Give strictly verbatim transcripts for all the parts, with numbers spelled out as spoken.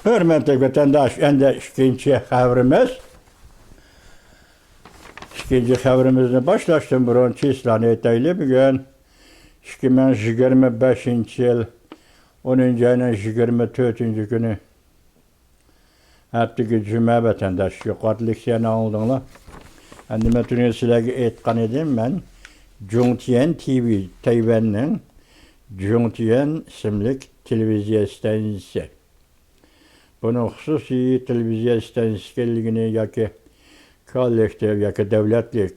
ھۆرمەتلىك ۋەتەنداش، ئەندى ئىككىنچى خەۋىرىمىز. ئىككىنچى خەۋىرىمىزنى باشلاشتىن بۇرۇن چىسلانى ئېيتايلى. بۈگۈن ئىككى مىڭ يىگىرمە بەشىنچى يىل ئونىنچى ئاينىڭ يىگىرمە تۆتىنچى كۈنى. ھەپتىگە جۈمە ۋەتەنداش، يۇقىرىدا لېكسىيەنى ئاڭلىدىڭلار. ئەمدى مەن تۈنۈگۈن سىلەرگە ئېيتقان ئىدىم، مەن جۇڭتيەن تىۋى، تەيۋەننىڭ جۇڭتيەن ئىسىملىك تېلېۋىزىيە ئىستانسىسى. بۇنىڭ خۇسۇسىي تېلېۋىزىيە ئىستانسىسى ئىكەنلىكىنى ياكى كوللېكتىپ ياكى دۆلەتلىك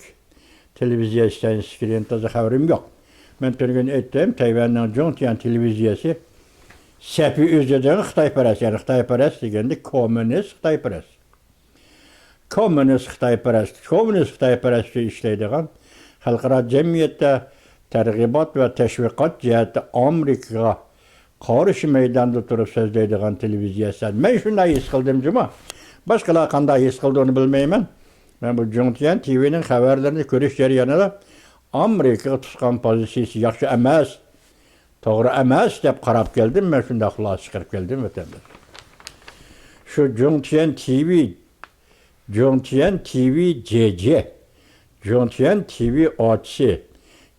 تېلېۋىزىيە ئىستانسىسى ئىكەنلىكىدىن تازا خەۋىرىم يوق. مەن تۈنۈگۈن ئېيتتىم، تەيۋەننىڭ جۇڭتيەن تېلېۋىزىيەسى سەپى ئۆزىدىن خىتايپەرەس، يەنى خىتايپەرەس دېگەندە كوممۇنىست خىتايپەرەس. كوممۇنىست خىتايپەرەس، كوممۇنىست خىتايپەرەس ئۈچۈن ئىشلەيدىغان، خەلقئارا جەمئىيەتتە تەرغىبات ۋە تەشۋىقات جەھەتتە ئامېرىكىغا قارشى مەيداندا تۇرۇپ سۆزلەيدىغان تېلېۋىزىيە ئىستانسىسى. مەن شۇنداق ھېس قىلدىم جۇمۇ. باشقىلار قانداق ھېس قىلدى، ئۇنى بىلمەيمەن. مەن بۇ جۇڭتيەن تىۋىنىڭ خەۋەرلىرىنى كۆرۈش جەريانىدا ئامېرىكىغا تۇتقان پوزىتسىيىسى ياخشى ئەمەس، توغرا ئەمەس دەپ قاراپ كەلدىم. مەن شۇنداق خۇلاسە چىقىرىپ كەلدىم، ۋەتەنداش. شۇ جۇڭتيەن تىۋى، جۇڭتيەن تىۋى جيې جيې، جۇڭتيەن تىۋى ئاچىسى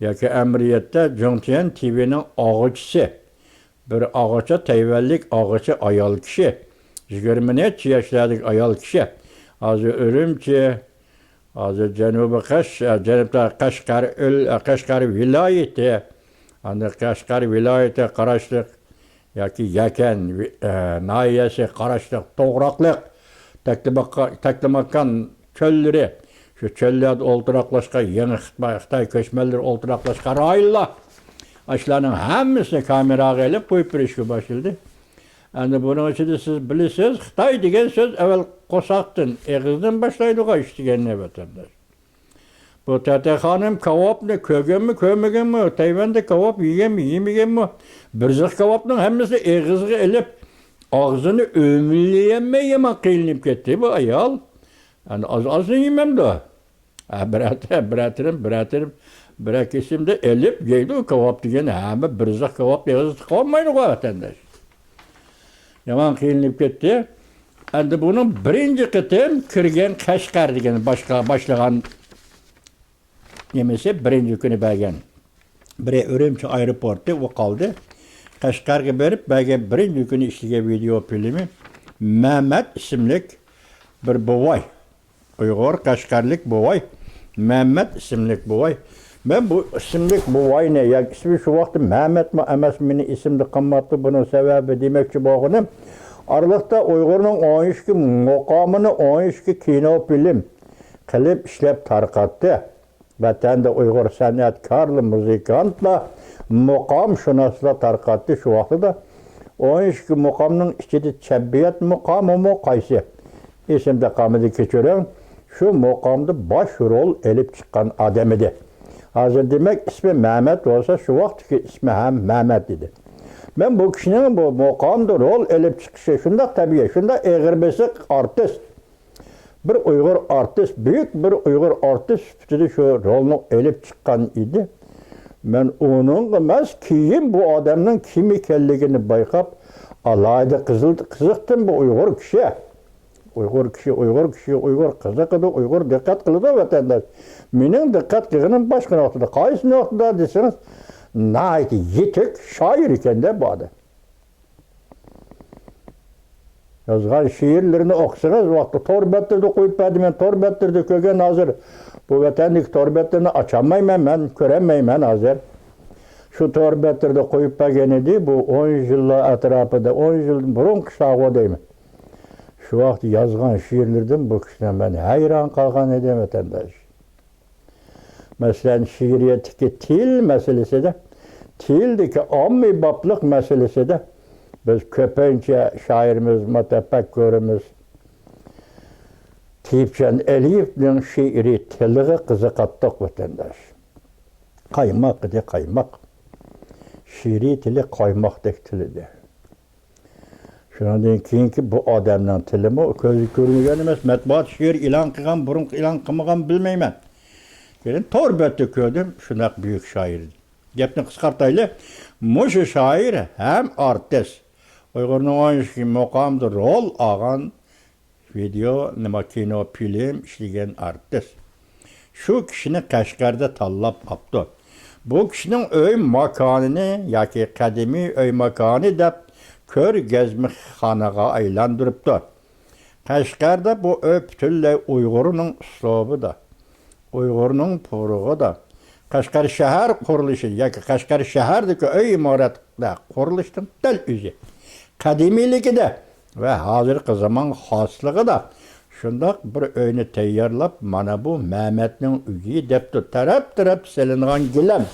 ياكى ئەمەلىيەتتە جۇڭتيەن تىۋىنىڭ ئاغىچىسى. بىر ئاغىچى، تەيۋەنلىك ئاغىچى ئايال كىشى. يىگىرمە نەچچە ياشلاردىكى ئايال كىشى. ھازىر ئۈرۈمچى، ھازىر جەنۇبىي قەش-، جەنۇبتا قەشقەر ئۆل-، قەشقەر ۋىلايىتى، ئاندىن قەشقەر ۋىلايىتىگە قاراشلىق ياكى يەكەن ۋى-، ئە، ناھىيەسىگە قاراشلىق توغراقلىق تەكلىماكان، تەكلىماكان چۆللىرى، شۇ چۆللەردە ئولتۇراقلاشقان يېڭى خىتاي، خىتاي كۆچمەنلىرى ئولتۇراقلاشقان رايونلار، ئاشۇلارنىڭ ھەممىسىنى كامېراغا ئېلىپ قويۇپ بېرىشكە باشلىدى. ئەمدى بۇنىڭ ئىچىدە سىز بىلىسىز، خىتاي دېگەن سۆز ئەۋۋەل قورساقتىن، ئېغىزدىن باشلايدىغۇ ئىش دېگەننى، ۋەتەنداش. بۇ تەتەي خانىم كاۋاپنى كۆرگەنمۇ، كۆرمىگەنمۇ؟ تەيۋەندە كاۋاپ يېگەنمۇ، يېمىگەنمۇ؟ بىر زىخ كاۋاپنىڭ ھەممىسىنى ئېغىزىغا ئېلىپ، ئاغزىنى ئۆمىلىيەلمەي يامان قىينىلىپ كەتتى بۇ ئايال. ئەنە ئاز-ئازنى يېمەمدۇ؟ ھە، بىرەر، بىرەر تىرىم، بىرەر تىرىم، بىرەر كېسىمدە ئېلىپ يەيدۇ كاۋاپ دېگەن. ھەممە بىر زىخ كاۋاپنى ئېغىزىغا تىقىۋالمايدىغۇ، ۋەتەنداش. يامان قىينىلىپ كەتتى. ئەمدى بۇنىڭ بىرىنچى قېتىم كىرگەن قەشقەر دېگەن باشقا باشلىغان نېمىسى، بىرىنچى كۈنى بەرگەن. بىرى ئۈرۈمچى ئايروپورتى، ئۇ قالدى. قەشقەرگە بېرىپ بەرگەن بىرىنچى كۈنى ئىشلىگەن ۋىدېئو فىلىمى مەمەت ئىسىملىك بىر بوۋاي. ئۇيغۇر قەشقەرلىك بوۋاي، مەمەت ئىسىملىك بوۋاي. مەن بۇ ئىسىملىك بوۋاينى، ياكى ئىسمى شۇ ۋاقىتتا مەمەتمۇ ئەمەسمۇ، مېنىڭ ئېسىمدە قالماپتۇ. بۇنىڭ سەۋەبى دېمەكچى بولغىنىم، ئارىلىقتا ئۇيغۇرنىڭ ئون ئىككى مۇقامىنى ئون ئىككى كىنو فىلىم قىلىپ ئىشلەپ تارقاتتى. ۋەتەندە ئۇيغۇر سەنئەتكارلىرى، مۇزىكانتلار، مۇقامشۇناسلار تارقاتتى شۇ ۋاقتىدا. ئون ئىككى مۇقامنىڭ ئىچىدە چەببىيات مۇقامىمۇ قايسى؟ ئېسىمدە قالمىدى، كەچۈرۈڭ. شۇ مۇقامدا باش رول ئېلىپ چىققان ئادەم ئىدى. ھازىر دېمەك ئىسمى مەمەت بولسا، شۇ ۋاقىتتىكى ئىسمى ھەم مەمەت ئىدى. مەن بۇ كىشىنىڭ بۇ مۇقامدا رول ئېلىپ چىقىشى شۇنداق تەبىئىي، شۇنداق ئېغىر بېسىق ئارتىس. بىر ئۇيغۇر ئارتىس، بۈيۈك بىر ئۇيغۇر ئارتىس سۈپىتىدە شۇ رولنى ئېلىپ چىققان ئىدى. مەن ئۇنىڭغا ئەمەس، كېيىن بۇ ئادەمنىڭ كىم ئىكەنلىكىنى بايقاپ، ئالاھىدە قىزىل-، قىزىقتىم. بۇ ئۇيغۇر كىشى. ئۇيغۇر كىشى، ئۇيغۇر كىشى، ئۇيغۇر قىزىقىدۇ، ئۇيغۇر دىققەت قىلىدۇ، ۋەتەنداش. مېنىڭ دىققەت قىلغىنىم باشقا نۇقتىدا. قايسى نۇقتىدا دېسىڭىز، ناھايىتى يېتىك شائىر ئىكەن-دە بۇ ئادەم. يازغان شېئىرلىرىنى ئوقۇسىڭىز، ۋاقتى تور بەتلىرىدە قويۇپ بەردى. مەن تور بەتلىرىدە كۆرگەن ھازىر. بۇ ۋەتەندىكى تور بەتلىرىنى ئاچالمايمەن، مەن كۆرەلمەيمەن ھازىر. شۇ تور بەتلىرىدە قويۇپ بەرگەن ئىدى. بۇ ئون يىللار ئەتراپىدا، ئون يىلدىن بۇرۇنقى چاغغۇ دەيمەن. شۇ ۋاقىت يازغان شېئىرلىرىدىن بۇ كىشىنى مەن ھەيران قالغان ئىدىم، ۋەتەنداش. مەسىلەن، شېئىرىيەتتىكى تىل مەسىلىسىدە، تىلدىكى ئاممىبابلىق مەسىلىسىدە بىز كۆپىنچە شائىرىمىز، مۇتەپەككۇرىمىز تېيىپجان ئەلىيېۋنىڭ شېئىرىي تىلىغا قىزىقاتتۇق، ۋەتەنداش. قايماق ئىدى، قايماق. شېئىرىي تىلى قايماقتەك تىل ئىدى. شۇنىڭدىن كېيىنكى بۇ ئادەمنىڭ تىلىمۇ كۆزگە كۆرۈنگەن ئەمەس. مەتبۇئات شېئىر ئېلان قىلغان، بۇرۇنقى ئېلان قىلمىغان بىلمەيمەن. كېيىن تور بەتتە كۆردۈم، شۇنداق بۈيۈك شائىر. گەپنى قىسقارتايلى، مۇشۇ شائىر ھەم ئارتىس، ئۇيغۇرنىڭ ئون ئىككى مۇقامىدا رول ئالغان ۋىدېئو، نېمە، كىنو، فىلىم ئىشلىگەن ئارتىس. شۇ كىشىنى قەشقەردە تاللاپ ئاپتۇ. بۇ كىشىنىڭ ئۆي ماكانىنى ياكى قەدىمىي ئۆي ماكانى دەپ كۆرگەزمىخانىغا ئايلاندۇرۇپتۇ. قەشقەردە بۇ ئۆي پۈتۈنلەي ئۇيغۇرنىڭ ئۇسلۇبىدا، ئۇيغۇرنىڭ پۇرىقىدا، قەشقەر شەھەر قۇرۇلۇشى ياكى قەشقەر شەھەردىكى ئۆي ئىمارەتلەر قۇرۇلۇشىنىڭ دەل ئۆزى. قەدىمىيلىكىدە ۋە ھازىرقى زامان خاسلىقىدا شۇنداق بىر ئۆينى تەييارلاپ، مانا بۇ مەمەتنىڭ ئۆيى دەپتۇ تەرەپ-تەرەپ سېلىنغان گىلەم.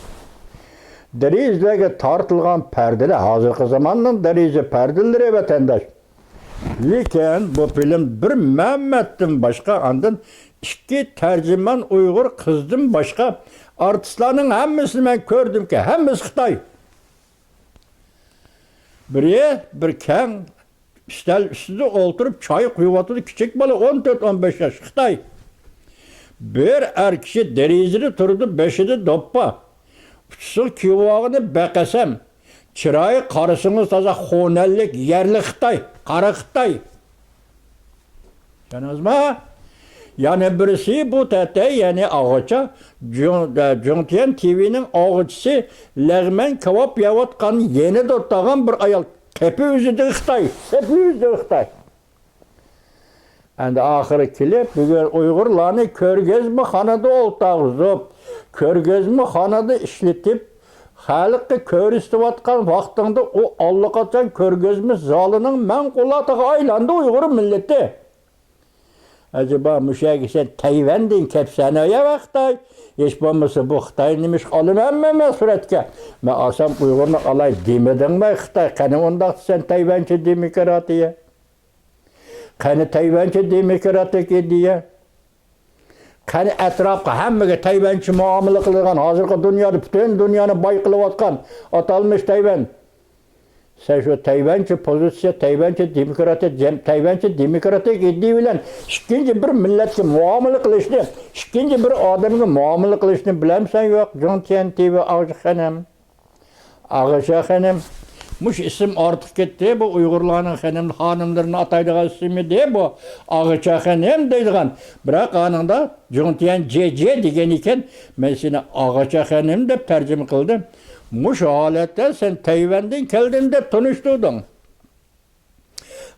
دېرىزىلەرگە تارتىلغان پەردىلەر، ھازىرقى زاماننىڭ دېرىزە پەردىلىرى، ۋەتەنداش. لېكىن بۇ فىلىم بىر مەمەتتىن باشقا، ئاندىن ئىككى تەرجىمان ئۇيغۇر قىزدىن باشقا، ئارتىسلارنىڭ ھەممىسىنى مەن كۆردۈمكى، ھەممىسى خىتاي. بىرى بىر كەڭ ئۈستەل ئۈستىدە ئولتۇرۇپ چاي قۇيۇۋاتىدۇ، كىچىك بالا، ئون تۆت، ئون بەش ياش، خىتاي. بىر ئەر كىشى دېرىزىدە تۇرىدۇ، بېشىدا دوپپا. ئۇچىسىغا كىيىۋالغىنى بەقەسەم. چىرايى قارىسىڭىز تازا خۇنەنلىك، يەرلىك خىتاي، قارا خىتاي. چۈشەندىڭىزمۇ؟ يەنە بىرسى بۇ تەتەي، يەنى ئاغىچا، جۇڭ-، جۇڭتيەن تىۋىنىڭ ئاغىچىسى لەغمەن كاۋاپ يەۋاتقان يېنىدا ئولتۇرغان بىر ئايال. قېپى ئۆزىدىن خىتاي، قېپى ئۆزىدىن خىتاي. ئەمدى ئاخىرى كېلىپ، بۈگۈن ئۇيغۇرلارنى كۆرگەزمىخانىدا ئولتۇرغۇزۇپ، كۆرگەزمىخانىدا ئىشلىتىپ، خەلققە كۆرسىتىۋاتقان ۋاقتىڭدا، ئۇ ئاللىقاچان كۆرگەزمە زالىنىڭ مەڭقۇلاتىغا ئايلاندى ئۇيغۇر مىللىتى. ئەجەبا، مۇشۇ يەرگە سەن تەيۋەندىن كەپسەن يا خىتاي؟ ھېچ بولمىسا بۇ خىتاينى نېمىشقا ئالىمەنمەن مەن سۈرەتكە؟ مەن ئالسام ئۇيغۇرنى ئالاي دېمىدىڭمۇ خىتاي؟ قېنى ئۇنداقتا سەن تەيۋەنچە دېموكراتىيە؟ قېنى تەيۋەنچە دېموكراتىك ئىدىيە؟ قېنى ئەتراپقا ھەممىگە تەيۋەنچە مۇئامىلە قىلىدىغان، ھازىرقى دۇنيادا پۈتۈن دۇنيانى باي قىلىۋاتقان ئاتالمىش تەيۋەن. سەن شۇ تەيۋەنچە پوزىتسىيە، تەيۋەنچە دېموكراتىيە، جەم-، تەيۋەنچە دېموكراتىك ئىدىيە بىلەن ئىككىنچى بىر مىللەتكە مۇئامىلە قىلىشنى، ئىككىنچى بىر ئادەمگە مۇئامىلە قىلىشنى بىلەمسەن يوق؟ جۇڭتيەن تىۋى ئاغىچا خېنىم. ئاغىچا خېنىم. مۇشۇ ئىسىم ئارتىپ كەتتى. بۇ ئۇيغۇرلارنىڭ خېنىم، خانىملىرىنى ئاتايدىغان ئىسمىدى بۇ. ئاغىچا خېنىم دەيدىغان. بىراق ئانىڭدا جۇڭتيەن جېجې دېگەن ئىكەن، مەن سېنى ئاغىچا خېنىم دەپ تەرجىمە قىلدىم. مۇشۇ ھالەتتە سەن تەيۋەندىن كەلدىم دەپ تونۇشتۇردۇڭ.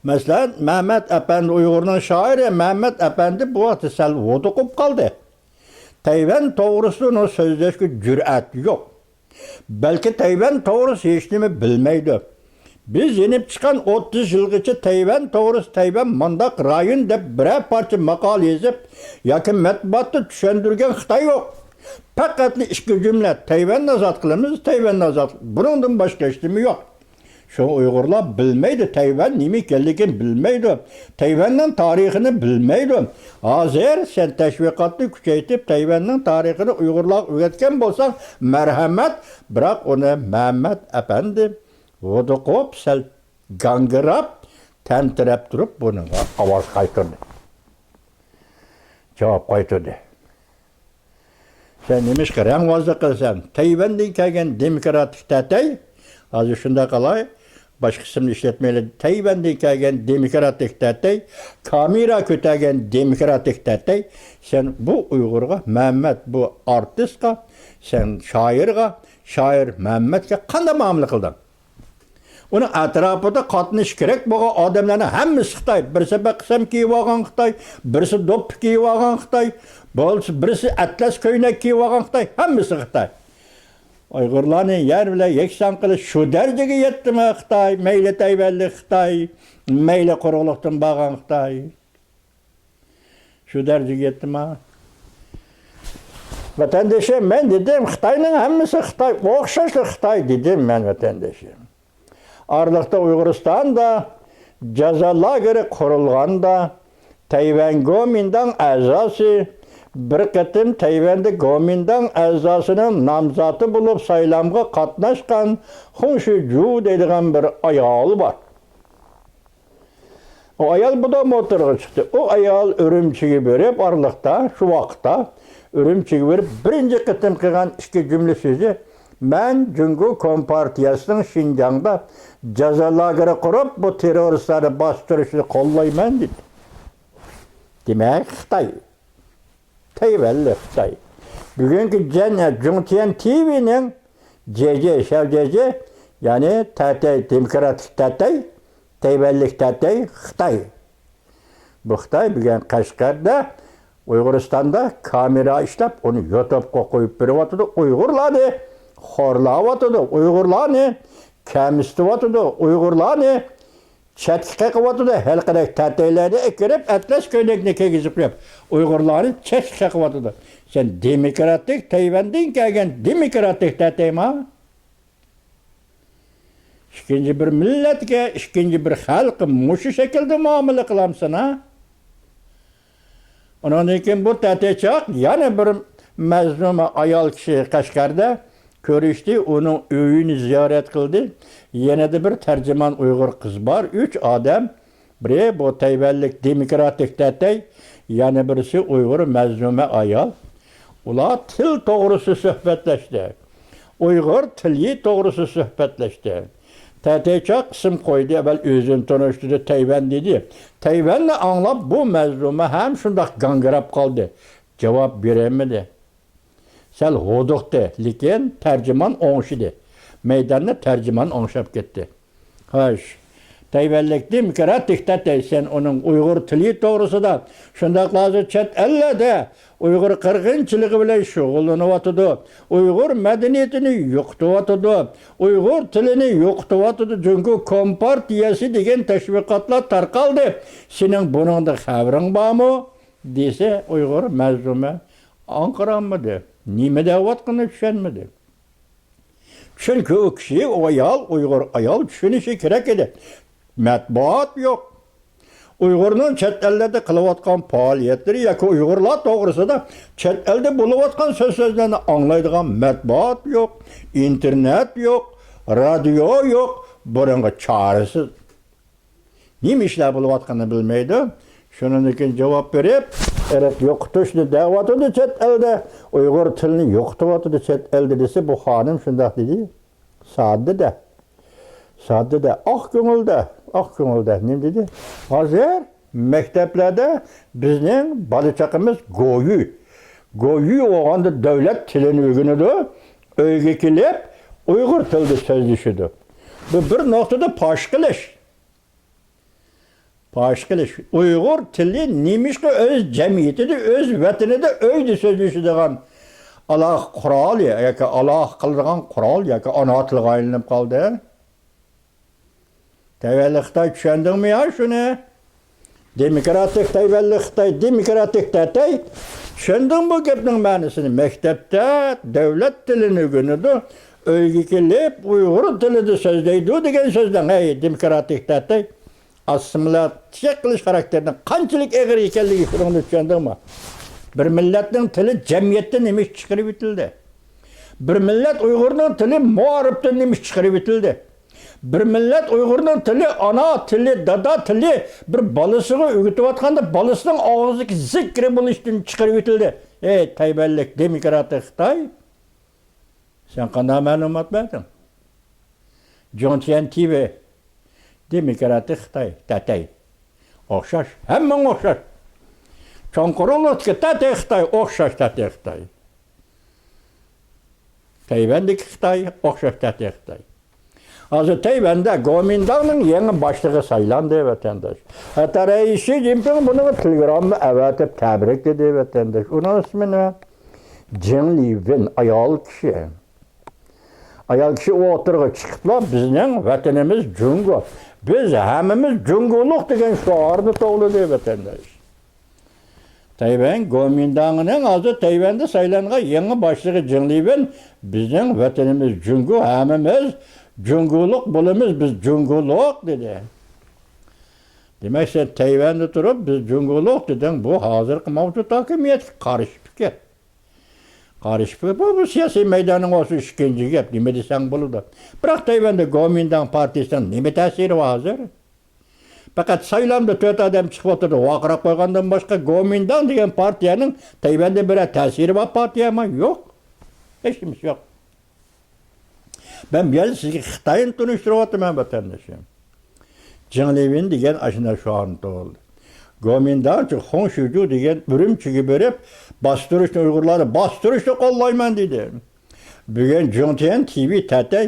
مەسىلەن، مەمەت ئەپەندى، ئۇيغۇرنىڭ شائىرى مەمەت ئەپەندى بۇ ۋاقىتتا سەل ھودۇقۇپ قالدى. تەيۋەن توغرىسىدا ئۇنىڭ سۆزلەشكە جۈرئەت يوق. بەلكى تەيۋەن توغرىسىدا ھېچنېمە بىلمەيدۇ. بىز يېنىپ چىققان ئوتتۇز يىلغىچە تەيۋەن توغرىسىدا، تەيۋەن مانداق رايون دەپ بىرەر پارچە ماقالە يېزىپ ياكى مەتبۇئاتتا چۈشەندۈرگەن خىتاي يوق. پەقەتلا ئىككى جۈملە، تەيۋەننى ئازاد قىلىمىز، تەيۋەننى ئازاد قىل-، بۇنىڭدىن باشقا ھېچنېمە يوق. شۇڭا ئۇيغۇرلار بىلمەيدۇ، تەيۋەن نېمە ئىكەنلىكىنى بىلمەيدۇ. تەيۋەننىڭ تارىخىنى بىلمەيدۇ. ھازىر سەن تەشۋىقاتنى كۈچەيتىپ، تەيۋەننىڭ تارىخىنى ئۇيغۇرلارغا ئۆگەتكەن بولساڭ، مەرھەمەت، بىراق ئۇنى مەمەت ئەپەندى ھودۇقۇپ، سەل گاڭگىراپ، تەمتىرەپ تۇرۇپ بۇنىڭغا ئاۋاز قايتۇردى. جاۋاب قايتۇردى. سەن نېمىشقا رەڭۋازلىق قىلىسەن؟ تەيۋەندىن كەلگەن دېموكراتىك تەتەي، ھازىر شۇنداق قىلاي، باشقا ئىسىمنى ئىشلەتمەيلى، تەيۋەندىن كەلگەن دېموكراتىك تەتەي، كامېرا كۆتەرگەن دېموكراتىك تەتەي، سەن بۇ ئۇيغۇرغا، مەمەت بۇ ئارتىسقا، سەن شائىرغا، شائىر مەمەتكە قانداق مۇئامىلە قىلدىڭ؟ ئۇنىڭ ئەتراپىدا قاتنىشىش كېرەك بولغان ئادەملەرنىڭ ھەممىسى خىتاي. بىرسى بەقەسەم كىيىۋالغان خىتاي، بىرسى دوپپا كىيىۋالغان خىتاي، بولسا بىرسى ئەتلەس كۆينەك كىيىۋالغان خىتاي، ھەممىسى خىتاي. ئۇيغۇرلارنى يەر بىلەن يەكسان قىلىش شۇ دەرىجىگە يەتتىمۇ خىتاي؟ مەيلى تەيۋەنلىك خىتاي، مەيلى قۇرۇقلۇقتىن بارغان خىتاي. شۇ دەرىجىگە يەتتىما؟ ۋەتەندىشىم، مەن دېدىم، خىتاينىڭ ھەممىسى خىتاي، ئوخشاشلا خىتاي دېدىم مەن، ۋەتەندىشىم. ئارىلىقتا ئۇيغۇرىستاندا جازا لاگېرى قۇرۇلغاندا، تەيۋەن گومىنداڭ ئەزاسى، بىر قېتىم تەيۋەندە گومىنداڭ ئەزاسىنىڭ نامزاتى بولۇپ سايلامغا قاتناشقان خۇڭ شىجۇ دەيدىغان بىر ئايال بار. ئۇ ئايال بۇدام ئوتتۇرىغا چىقتى. ئۇ ئايال ئۈرۈمچىگە بېرىپ، ئارىلىقتا، شۇ ۋاقىتتا ئۈرۈمچىگە بېرىپ، بىرىنچى قېتىم قىلغان ئىككى جۈملە سۆزى، مەن جۇڭگو كومپارتىيەسىنىڭ شىنجاڭدا جازا لاگېرى قۇرۇپ، بۇ تېررورىستلارنى باستۇرۇشىنى قوللايمەن، دېدى. دېمەك، خىتاي. تەيۋەنلىك خىتاي. بۈگۈنكى جەن-، جۇڭتيەن تىۋىنىڭ جېجې، شياۋ جېجې، يەنى تەتەي، دېموكراتىك تەتەي، تەيۋەنلىك تەتەي خىتاي. بۇ خىتاي بۈگۈن قەشقەردە، ئۇيغۇرىستاندا كامېرا ئىشلەپ، ئۇنى يۇتۇبقا قويۇپ بېرىۋاتىدۇ. ئۇيغۇرلارنى خورلاۋاتىدۇ. ئۇيغۇرلارنى كەمسىتىۋاتىدۇ. ئۇيغۇرلارنى چەتكە قېقىۋاتىدۇ. ھېلىقىدەك تەتەيلەرنى ئەكىرىپ، ئەتلەس كۆينەكنى كىيگۈزۈپ قويۇپ، ئۇيغۇرلارنى چەتكە قېقىۋاتىدۇ. سەن دېموكراتىك، تەيۋەندىن كەلگەن دېموكراتىك تەتەيما؟ ئىككىنچى بىر مىللەتكە، ئىككىنچى بىر خەلققە مۇشۇ شەكىلدە مۇئامىلە قىلامسەن، ھە؟ ئۇنىڭدىن كېيىن بۇ تەتەيچاق يەنە بىر مەزلۇمە ئايال كىشى قەشقەردە كۆرۈشتى، ئۇنىڭ ئۆيىنى زىيارەت قىلدى. يەنە بىر تەرجىمان ئۇيغۇر قىز بار، ئۈچ ئادەم. بىرى بۇ تەيۋەنلىك دېموكراتىك تەتەي، يەنە بىرسى ئۇيغۇر مەزلۇمە ئايال. ئۇلار تىل توغرىسىدا سۆھبەتلەشتى. ئۇيغۇر تىلى توغرىسىدا سۆھبەتلەشتى. تەتەيچاق ئىسىم قويدى، ئەۋۋەل ئۆزىنى تونۇشتۇردى، تەيۋەن دېدى. تەيۋەننى ئاڭلاپ بۇ مەزلۇمە ھەم شۇنداق گاڭگىراپ قالدى. جاۋاب بېرەلمىدى. سەل ھودۇقتى، لېكىن تەرجىمان ئوڭشىدى. مەيداننى تەرجىمان ئوڭشاپ كەتتى. خوش، تەيۋەنلىك دېموكراتىك تەتەي، سەن ئۇنىڭ ئۇيغۇر تىلى توغرىسىدا، شۇنداقلا ھازىر چەت ئەللەردە ئۇيغۇر قىرغىنچىلىقى بىلەن شۇغۇللىنىۋاتىدۇ، ئۇيغۇر مەدەنىيىتىنى يوقىتىۋاتىدۇ، ئۇيغۇر تىلىنى يوقىتىۋاتىدۇ، جۇڭگو كومپارتىيەسى دېگەن تەشۋىقاتلار تارقالدى. سېنىڭ بۇنىڭدىن خەۋىرىڭ بارمۇ؟ دېسە، ئۇيغۇر مەزلۇمە ئاڭقىرالمىدى. نېمە دەۋاتقىنىنى چۈشەنمىدى. چۈنكى ئۇ كىشى، ئۇ ئايال، ئۇيغۇر ئايال چۈشىنىشى كېرەك ئىدى. مەتبۇئات يوق. ئۇيغۇرنىڭ چەت ئەللەردە قىلىۋاتقان پائالىيەتلىرى ياكى ئۇيغۇرلار توغرىسىدا چەت ئەلدە بولۇۋاتقان سۆز-سۆزلەرنى ئاڭلايدىغان مەتبۇئات يوق، ئىنتېرنېت يوق، رادىيو يوق، بۇنىڭغا چارىسىز. نېمە ئىشلار بولۇۋاتقىنىنى بىلمەيدۇ. شۇنىڭدىن كېيىن جاۋاب بېرىپ، ئىرق يوقىتىشنى دەۋاتىدۇ چەت ئەلدە، ئۇيغۇر تىلىنى يوقىتىۋاتىدۇ چەت ئەلدە دېسە، بۇ خانىم شۇنداق دېدى. ساددىدە. ساددىدە. ئاق كۆڭۈلدە. ئاق كۆڭۈلدە. نېمە دېدى؟ ھازىر مەكتەپلەردە بىزنىڭ بالا-چاقىمىز گويۈ. گويۈ بولغاندا دۆلەت تىلىنى ئۆگىنىدۇ. ئۆيگە كېلىپ ئۇيغۇر تىلىدا سۆزلىشىدۇ. بۇ بىر نۇقتىدا پاش قىلىش. پاش قىلىش. ئۇيغۇر تىلى نېمىشقا ئۆز جەمئىيىتىدە، ئۆز ۋەتىنىدە، ئۆيدە سۆزلىشىدىغان ئالاقە قورالى ياكى ئالاقە قىلىدىغان قورال ياكى ئانا تىلغا ئايلىنىپ قالدى؟ تەيۋەنلىك خىتاي، چۈشەندىڭمۇ يا شۇنى؟ دېموكراتىك تەيۋەنلىك خىتاي، دېموكراتىك تەتەي. چۈشەندىڭ بۇ گەپنىڭ مەنىسىنى؟ مەكتەپتە دۆلەت تىلىنى ئۆگىنىدۇ، ئۆيگە كېلىپ ئۇيغۇر تىلىدا سۆزلەيدۇ دېگەن سۆزنىڭ، ھەي، دېموكراتىك تەتەي، ئاسسىمىلياتسىيە قىلىش خاراكتېرىنىڭ قانچىلىك ئېغىر ئىكەنلىكى شۇنىڭدىن چۈشەندىڭمۇ؟ بىر مىللەتنىڭ تىلى جەمئىيەتتە نېمە ئۈچۈن چىقىرىۋېتىلدى؟ بىر مىللەت ئۇيغۇرنىڭ تىلى مائارىپتىن نېمە ئۈچۈن چىقىرىۋېتىلدى؟ بىر مىللەت ئۇيغۇرنىڭ تىلى ئانا تىلى، دادا تىلى، بىر بالىسىغا ئۆگىتىۋاتقاندا بالىسىنىڭ ئاغزىدىكى زىكرى بولۇشتىن چىقىرىۋېتىلدى. ئەي، تەيۋەنلىك دېموكراتىك خىتاي، سەن قانداق مەلۇمات بەردىڭ؟ جۇڭتيەن تىۋى، دېموكراتىك خىتاي، تەتەي. ئوخشاش، ھەممىڭ ئوخشاش. چوڭقۇرلۇقتىكى تەتەي خىتاي، ئوخشاش تەتەي خىتاي. تەيۋەندىكى خىتاي، ئوخشاش تەتەي خىتاي. ھازىر تەيۋەندە گومىنداڭنىڭ يېڭى باشلىقى سايلاندى، ۋەتەنداش. ھەتتا رەئىس شى جىنپىڭ بۇنىڭغا تېلېگرامما ئەۋەتىپ تەبرىكلىدى، ۋەتەنداش. ئۇنىڭ ئىسمى نېمە؟ جېڭ لىۋېن، ئايال كىشى. ئايال كىشى ئوتتۇرىغا چىقىپلا، «بىزنىڭ ۋەتىنىمىز جۇڭگو، بىز ھەممىمىز جۇڭگولۇق» دېگەن شوئارنى توۋلىدى، ۋەتەنداش. تەيۋەن گومىنداڭىنىڭ ھازىر تەيۋەندە سايلانغان يېڭى باشلىقى جېڭ لىۋېن، «بىزنىڭ ۋەتىنىمىز جۇڭگو، ھەممىمىز جۇڭگولۇق بولىمىز، بىز جۇڭگولۇق» دېدى. دېمەك، سەن تەيۋەندە تۇرۇپ، «بىز جۇڭگولۇق» دېدىڭ، بۇ ھازىرقى ماۋجۇت ھاكىمىيەتكە قارشى پىكىر. قارشى پىكىر. بۇ، بۇ سىياسىي مەيداننىڭ ئوسۇ ئىككىنچى گەپ، نېمە دېسەڭ بولىدۇ. بىراق تەيۋەندە گومىنداڭ پارتىيىسىنىڭ نېمە تەسىرى بار ھازىر؟ پەقەت سايلامدا تۆت ئادەم چىقىپ ئولتۇرىدۇ، ۋارقىراپ قويغاندىن باشقا، گومىنداڭ دېگەن پارتىيەنىڭ تەيۋەندە بىرەر تەسىرى بار پارتىيەمۇ يوق. ھېچ نېمىسى يوق. مەن بۇ يەردە سىزگە خىتاينى تونۇشتۇرۇۋاتىمەن، ۋەتەندىشىم. جېڭ لىۋېن دېگەن ئاشۇنداق شوئان تۇغۇلدى. گومىنداڭچۇ خۇڭ شىجۇ دېگەن ئۈرۈمچىگە بېرىپ، باستۇرۇشنى، ئۇيغۇرلارنى باستۇرۇشنى قوللايمەن دېدى. بۈگۈن جۇڭتيەن تىۋى تەتەي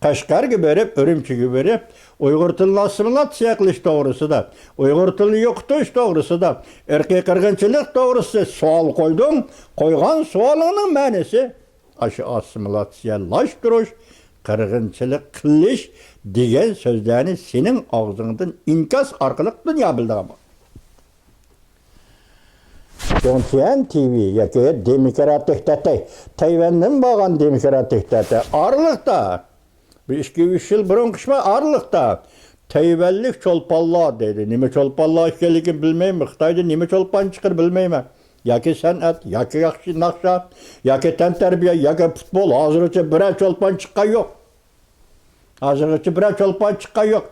قەشقەرگە بېرىپ، ئۈرۈمچىگە بېرىپ، ئۇيغۇر تىلىنى ئاسسىمىلاتسىيە قىلىش توغرىسىدا، ئۇيغۇر تىلىنى يوقىتىش توغرىسىدا، ئىرقىي قىرغىنچىلىق توغرىسىدا سوئال قويدۇڭ. قويغان سوئالىڭنىڭ مەنىسى ئاشۇ ئاسسىمىلاتسىيەلاشتۇرۇش، قىرغىنچىلىق قىلىش دېگەن سۆزلەرنى سېنىڭ ئاغزىڭدىن ئىنكاس ئارقىلىق دۇنيا بىلىدىغان بولدى. جۇڭتيەن تىۋى ياكى دېموكراتىك تەتەي، تەيۋەندىن بارغان دېموكراتىك تەتەي ئارىلىقتا، بىر ئىككى، ئۈچ يىل بۇرۇنقى ئىش بار ئارىلىقتا، تەيۋەنلىك چولپانلار دەيدۇ. نېمە چولپانلار ئىكەنلىكىنى بىلمەيمەن. خىتايدا نېمە چولپان چىقىدۇ بىلمەيمەن. ياكى سەنئەت، ياكى ياخشى ناخشا، ياكى تەنتەربىيە، ياكى پۇتبول. ھازىرغىچە بىرەر چولپان چىققان يوق. ھازىرغىچە بىرەر چولپان چىققان يوق.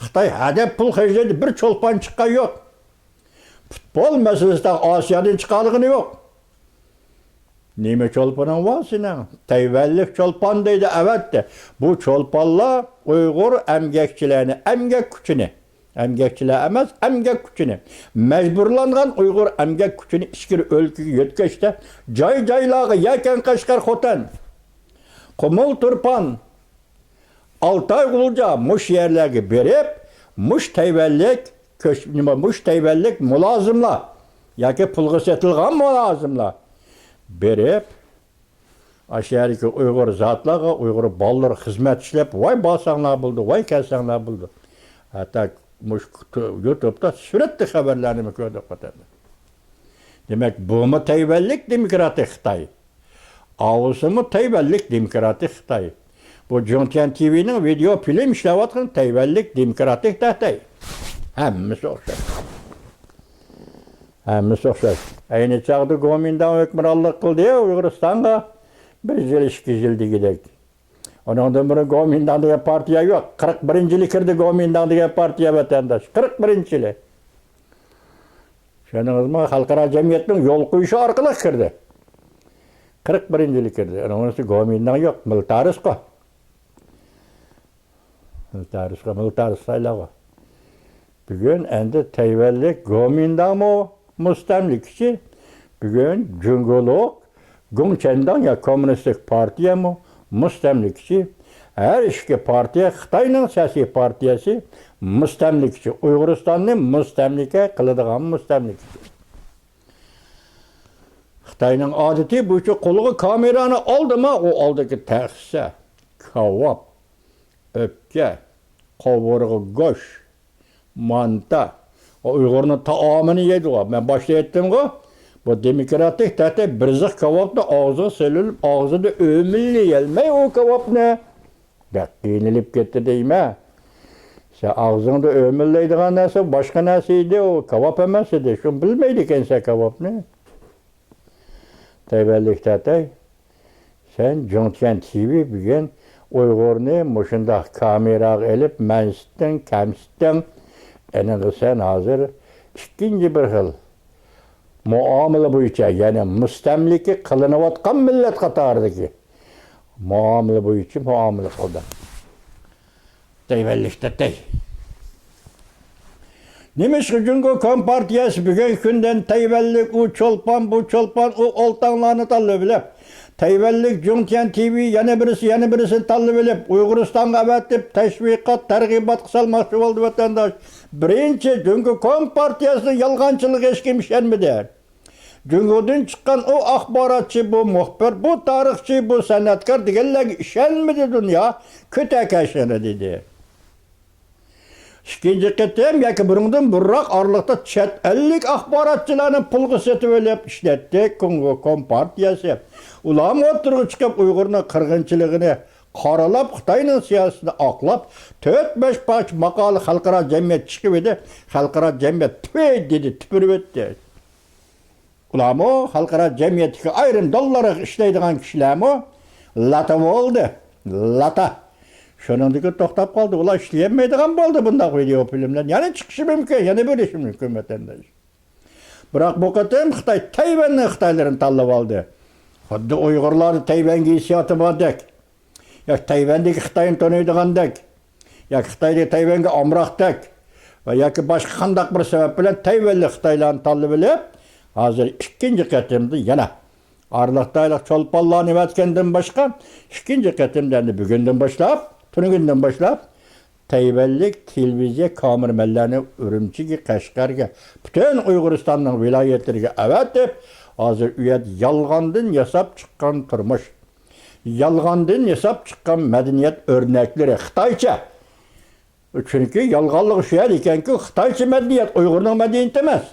خىتاي ھەدەپ پۇل خەجلەيدۇ، بىر چولپان چىققان يوق. پۇتبول مەسىلىسىدە ئاسىيادىن چىقالىغىنى يوق. نېمە چولپىنىڭ بار سېنىڭ؟ تەيۋەنلىك چولپان دەيدۇ، ئەۋەتتى. بۇ چولپانلار ئۇيغۇر ئەمگەكچىلەرنى، ئەمگەك كۈچىنى، ئەمگەكچىلەر ئەمەس، ئەمگەك كۈچىنى، مەجبۇرلانغان ئۇيغۇر ئەمگەك كۈچىنى ئىچكىرى ئۆلكىگە يۆتكەشتە، جاي-جايلارغا يەكەن، قەشقەر، خوتەن، قۇمۇل، تۇرپان، ئالتاي، غۇلجا، مۇشۇ يەرلەرگە بېرىپ، مۇشۇ تەيۋەنلىك كۆچ-، نېمە، مۇشۇ تەيۋەنلىك مۇلازىملار ياكى پۇلغا سېتىلغان مۇلازىملار بېرىپ، ئاشۇ يەردىكى ئۇيغۇر زاتلارغا، ئۇيغۇر بالىلىرىغا خىزمەت ئىشلەپ، ۋاي بارساڭلار بولدى، ۋاي كەلسەڭلار بولدى. ھەتتا مۇشۇ يۇتۇبتا سۈرەتتە خەۋەرلەرنىمۇ كۆردۇق، ۋەتەندە. دېمەك، بۇمۇ تەيۋەنلىك دېموكراتىك خىتاي. ئاۋۇسىمۇ تەيۋەنلىك دېموكراتىك خىتاي. بۇ جۇڭتيەن تىۋىنىڭ ۋىدېئو فىلىم ئىشلەۋاتقان تەيۋەنلىك دېموكراتىك تەتەي. ھەممىسى ئوخشاش. ھەممىسى ئوخشاش. ئەينى چاغدا گومىنداڭ ھۆكۈمرانلىق قىلدى ئۇيغۇرىستانغا. بىر يىل، ئىككى يىل دېگۈدەك. ئۇنىڭدىن بۇرۇن گومىنداڭ دېگەن پارتىيە يوق. قىرىق بىرىنچى يىلى كىردى گومىنداڭ دېگەن پارتىيە، ۋەتەنداش. قىرىق بىرىنچى يىلى. چۈشەندىڭىزمۇ؟ خەلقئارا جەمئىيەتنىڭ يول قويۇشى ئارقىلىق كىردى. قىرىق بىرىنچى يىلى كىردى. ئۇنىڭ ئۈستىگە گومىنداڭ يوق. مىلىتارىستقۇ. مىلىتارىستقۇ، مىلىتارىست سايلىغۇ. بۈگۈن ئەمدى تەيۋەنلىك گومىنداڭمۇ مۇستەملىكىچى، بۈگۈن جۇڭگولۇق گوڭچەنداڭ يا كوممۇنىستىك پارتىيەمۇ مۇستەملىكىچى. ھەر ئىككى پارتىيە، خىتاينىڭ سىياسىي پارتىيەسى مۇستەملىكىچى، ئۇيغۇرىستاننى مۇستەملىكە قىلىدىغان مۇستەملىكىچى. خىتاينىڭ ئادىتى بويىچە قولىغا كامېرانى ئالدىما، ئۇ ئالدىكى تەخسە، كاۋاپ، ئۆپكە، قوۋۇرغا گۆش، مانتا، ئۇيغۇرنىڭ تائامىنى يەيدىغۇ. مەن باشتا ئېيتتىمغۇ، بۇ دېموكراتىك تەتەي بىر زىق كاۋاپنى ئاغزىغا سېلىپ، ئاغزىدا ئۆمىلىيەلمەي ئۇ كاۋاپنى. بەك قىينىلىپ كەتتى دەيمەن. سەن ئاغزىڭدا ئۆمىلەيدىغان نەرسە باشقا نەرسە ئىدى، ئۇ كاۋاپ ئەمەس ئىدى. شۇنى بىلمەيدىكەنسەن كاۋاپنى. تەيۋەنلىك تەتەي، سەن جۇڭتيەن تىۋى بۈگۈن ئۇيغۇرنى مۇشۇنداق كامېراغا ئېلىپ مەنسىتتىڭ، كەمسىتتىڭ. ئېنىقى سەن ھازىر ئىككىنچى بىر خىل مۇئامىلە بويىچە، يەنى مۇستەملىكە قىلىنىۋاتقان مىللەت قاتارىدىكى مۇئامىلە بويىچە مۇئامىلە قىلدى. تەيۋەنلىك تەتەي. نېمىشقا جۇڭگو كومپارتىيەسى بۈگۈنكى كۈندىن تەيۋەنلىك ئۇ چولپان، بۇ چولپان، ئۇ ئولتاڭلارنى تاللىۋېلىپ، تەيۋەنلىك جۇڭتيەن تىۋى، يەنە بىرسى، يەنە بىرسىنى تاللىۋېلىپ، ئۇيغۇرىستانغا ئەۋەتىپ، تەشۋىقات، تەرغىبات قىلسالماقچى بولدى، ۋەتەنداش. بىرىنچى، جۇڭگو كومپارتىيەسىنىڭ يالغانچىلىقىغا ھېچكىم ئىشەنمىدى. جۇڭگودىن چىققان ئۇ ئاخباراتچى، بۇ مۇخبىر، بۇ تارىخچى، بۇ سەنئەتكار دېگەنلەرگە ئىشەنمىدى دۇنيا، كۆتەكەشلىرى دېدى. ئىككىنچى قېتىم ياكى بۇنىڭدىن بۇرۇنراق ئارىلىقتا چەت ئەللىك ئاخباراتچىلارنى پۇلغا سېتىۋېلىپ ئىشلەتتى جۇڭگو كومپارتىيەسى. ئۇلارمۇ ئوتتۇرىغا چىقىپ ئۇيغۇرنىڭ قىرغىنچىلىقىنى قارىلاپ، خىتاينىڭ سىياسىتىنى ئاقلاپ، تۆت-بەش پارچە ماقالە خەلقئارا جەمئىيەت چىقىۋىدى. خەلقئارا جەمئىيەت تۈۋەي دېدى، تۈپۈرۈۋەتتى. ئۇلارمۇ خەلقئارا جەمئىيەتتىكى ئايرىم داللارغا ئىشلەيدىغان كىشىلەرمۇ لاتا بولدى. لاتا. شۇنىڭدىكى توختاپ قالدى. ئۇلار ئىشلىيەلمەيدىغان بولدى بۇنداق ۋىدېئو فىلىملەر. يەنە چىقىشى مۇمكىن، يەنە بېرىشى مۇمكىن ۋەتەنداش. بىراق بۇ قېتىم خىتاي تەيۋەننىڭ خىتايلىرىنى تاللىۋالدى. خۇددى ئۇيغۇرلاردا تەيۋەنگە ھېسسىياتى باردەك. ياكى تەيۋەندىكى خىتاينى تونۇيدىغاندەك، ياكى خىتايدىكى تەيۋەنگە ئامراقتەك ۋە ياكى باشقا قانداق بىر سەۋەب بىلەن تەيۋەنلىك خىتايلارنى تاللىۋېلىپ، ھازىر ئىككىنچى قېتىمدا يەنە ئارىلىقتا ھېلىقى چولپانلار نېمە ئەتكەندىن باشقا، ئىككىنچى قېتىمدا ئەمدى بۈگۈندىن باشلاپ، تۈنۈگۈندىن باشلاپ، تەيۋەنلىك تېلېۋىزىيە كامېرىمەنلەرنى ئۈرۈمچىگە، قەشقەرگە، پۈتۈن ئۇيغۇرىستاننىڭ ۋىلايەتلىرىگە ئەۋەتىپ، ھازىر ئۇ يەردە يالغاندىن ياساپ چىققان تۇرمۇش، يالغاندىن ياساپ چىققان مەدەنىيەت ئۆرنەكلىرى خىتايچە. چۈنكى يالغانلىقى شۇ يەردە ئىكەنكى، خىتايچە مەدەنىيەت ئۇيغۇرنىڭ مەدەنىيىتى ئەمەس.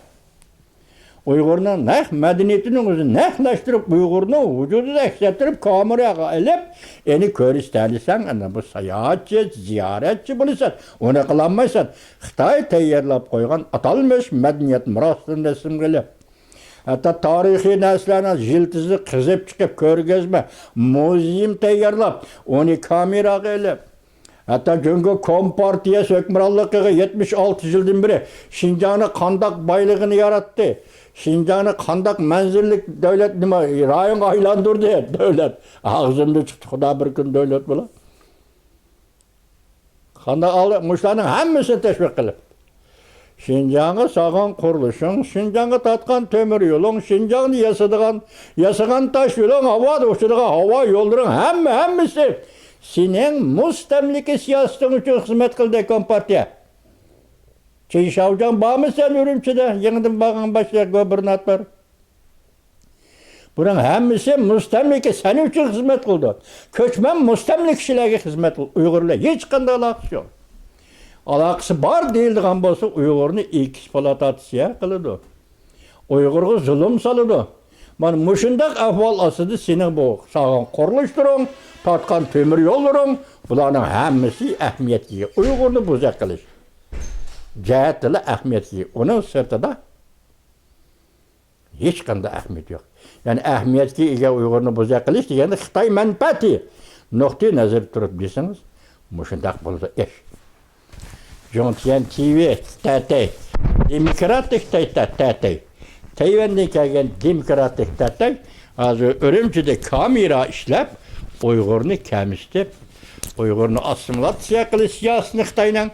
ئۇيغۇرنىڭ نەق مەدەنىيىتىنىڭ ئۆزىنى نەقلەشتۈرۈپ، ئۇيغۇرنىڭ ۋۇجۇدىدا ئەكس ئەتتۈرۈپ، كامېراغا ئېلىپ، ئېنى كۆرسىتەلىسەڭ، ئەنە بۇ ساياھەتچى، زىيارەتچى بولىسەن. ئۇنى قىلالمايسەن. خىتاي تەييارلاپ قويغان ئاتالمىش مەدەنىيەت مىراسىدىن رەسىمگە ئېلىپ، ھەتتا تارىخىي نەرسىلەرنىڭ يىلتىزى قىزىپ چىقىپ، كۆرگەزمە، مۇزېيىم تەييارلاپ، ئۇنى كامېراغا ئېلىپ، ھەتتا جۇڭگو كومپارتىيەسى ھۆكۈمرانلىقىغا يەتمىش ئالتە يىلدىن بېرى شىنجاڭنى قانداق بايلىقىنى ياراتتى، شىنجاڭنى قانداق مەنزىرىلىك دۆلەت، نېمە، رايونغا ئايلاندۇردى دۆلەت. ئاغزىمدىن چىقتى، خۇدا بىر كۈن دۆلەت بولا. قانداق ئالدى؟ مۇشۇلارنىڭ ھەممىسىنى تەشۋىق قىلىپ، شىنجاڭغا سالغان قۇرۇلۇشۇڭ، شىنجاڭغا تارتقان تۆمۈر يولۇڭ، شىنجاڭدا ياسىدىغان، ياسىغان تاش يولۇڭ، ھاۋادا ئۇچىدىغان ھاۋا يوللىرىڭ، ھەممە، ھەممىسى سېنىڭ مۇستەملىكە سىياسىتىڭ ئۈچۈن خىزمەت قىلدى كومپارتىيە. چېن شاۋجياڭ بارمۇ سەن ئۈرۈمچىدە؟ يېڭىدىن بارغان باشلىق گۇبېرناتور. بۇنىڭ ھەممىسى مۇستەملىكە سەن ئۈچۈن خىزمەت قىلىدۇ. كۆچمەن مۇستەملىكىچىلەرگە خىزمەت قىل-، ئۇيغۇرلار ھېچقانداق ئالاقىسى يوق. ئالاقىسى بار دېيىلىدىغان بولسا، ئۇيغۇرنى ئېكسپلۇئاتاتسىيە قىلىدۇ. ئۇيغۇرغا زۇلۇم سالىدۇ. مانا مۇشۇنداق ئەھۋال ئاستىدا سېنىڭ بۇ سالغان قۇرۇلۇشلىرىڭ، تارتقان تۆمۈر يوللىرىڭ، بۇلارنىڭ ھەممىسى ئەھمىيەتكە ئىگە. ئۇيغۇرنى بوزەك قىلىش جەھەتتىلا ئەھمىيەتكە ئىگە. ئۇنىڭ سىرتىدا ھېچقانداق ئەھمىيەت يوق. يەنى ئەھمىيەتكە ئىگە ئۇيغۇرنى بوزەك قىلىش دېگەندە خىتاي مەنپەئەتى نۇقتىئى نەزىرىدە تۇرۇپ دېسىڭىز، مۇشۇنداق بولىدۇ ئىش. جۇڭتيەن تىۋى تەتەي، دېموكراتىك تەتەي، تەتەي، تەيۋەندىن كەلگەن دېموكراتىك تەتەي ھازىر ئۈرۈمچىدە كامېرا ئىشلەپ، ئۇيغۇرنى كەمسىتىپ، ئۇيغۇرنى ئاسسىمىلياتسىيە قىلىش سىياسىتىنى خىتاينىڭ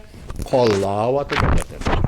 قوللاۋاتىدۇ.